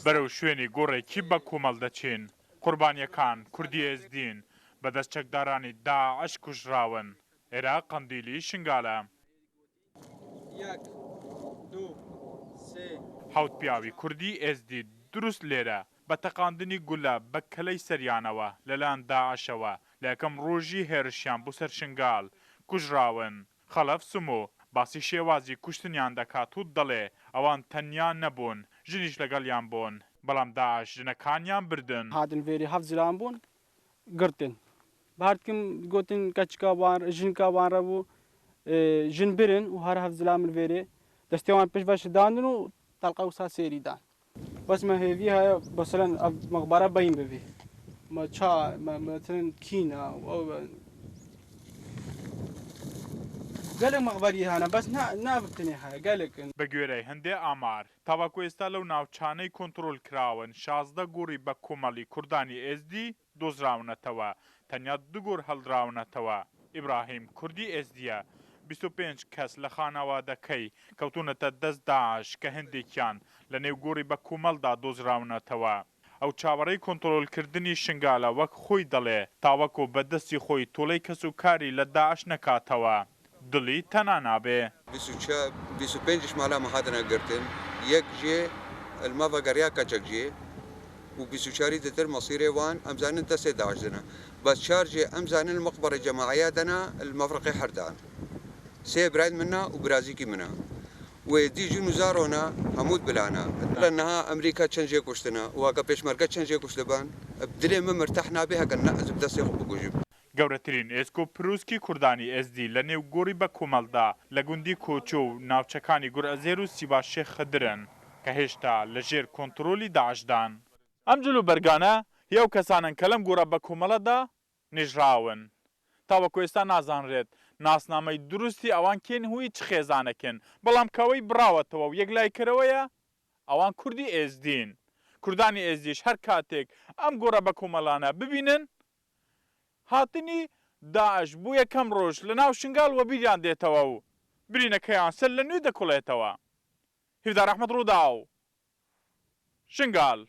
بەرەو شوێنی گۆڕێکی بە کۆمەڵ دەچین، قوربانییەکان کوردی ئێزدین، بەدەست چەکدارانی داعش کوژراون، ئێرە قەندیلی شنگالە. حەوت پیاوی کوردی ئێزدی دروست لێرە بە تەقاندنی گولە بە کەلەی سەریانەوە لەلایەن داعشەوە لە یەکەم ڕۆژی هێرشیان بۆ سەر شنگال کوژراون. خەڵەف سمۆ باسی شێوازی کوشتنیان دەکات و دەڵێ ئەوان تەنیا نەبوون، ژنیش لەگەڵیان بوون، بەڵام داعش ژنەکانیان بردن. هاتن ڤێری هەفت زلام بوون گرتن بهاردکم گوتن کەچکا وان ژنکا وان رە بوو ژن برن و هەر هەفت زلام ڤێرێ دەستێ وان پشت ڤە شداندن و تەڵقە وسا سێری دان. بەس مە هێڤی هەیە مەسەلەن ئەڤ مەقبەرە بەین ببێ مە چا مە مەسەلەن کینە و ئەو گەلێک مەقبەری هەنە بەس نا نا بتنێ هەیە گەلێکن. بە گوێرەی هەندێ ئامار، تاوەکو ئێستا لەو ناوچانەی کۆنترۆل کراون 16 گۆڕی بە کۆمەڵی کوردانی ئێزدی دۆزراونەتەوە، تەنیا دوو گۆڕ هەڵدراونەتەوە. ئیبراهیم کوردی ئێزدییە، 25 کەس لە خانەوادەکەی کەوتوونەتە دەست داعش کە هەندێکیان لەنێو گۆڕی بەکۆمەڵدا دۆزراونەتەوە. ئەو چاوەڕێی کۆنتڕۆڵکردنی شنگالە وەک خۆی دەڵێ تاوەکو بە دەستی خۆی تۆڵەی کەسوکاری لە داعش نەکاتەوە دڵی تەنا نابێ. 24، 25 ji mala me hatine girtin، یەک jê li me vegeriya keçek jê û 24 î ditir mesîrê wan em zanin destê DAIŞ de ne. Bes çar jê em zanin li meqberê cemaeya de ne li mefriqê Herdan. Sê birayên min ne û birazîkî min e. Wê dî jin û zarona hemû bilana. Li niha Amerîka çend jê kuştine û heke pêşmerge çend jê kuştiban bi dilê min mirteh nabê heke ne ez bi destê xwe bikujim. گەورەترین ئێسک و پروسکی کوردانی ئێزدی لە نێو گۆڕی بەکۆمەڵدا لە گوندی کۆچۆ و ناوچەکانی گورئەزێر و سیبا شێخ خدرن کە هێشتا لە ژێر کۆنترۆلی داعشدان. ئەم جلوبەرگانە هی ئەو کەسانەن کە لەم گۆڕە بەکۆمەڵەدا نێژراون. تاوەکو ئێستا نازانرێت ناسنامەی دروستی ئەوان کێن و هی چ خێزانێکن، بەڵام کە ئەوەی بڕاوەتەوە و یەکلاییکەرەوەیە ئەوان کوردی ئێزدین. کوردانی ئێزدیش هەر کاتێک ئەم گۆڕە بەکۆمەڵانە ببینن هاتنی داعش بۆ یەکەم ڕۆژ لە ناو شنگال وەبیریان دێتەوە و برینەکەیان سەر لە نوێ دەکوڵێتەوە. هیڤدار ئەحمەد، ڕووداو، شنگال.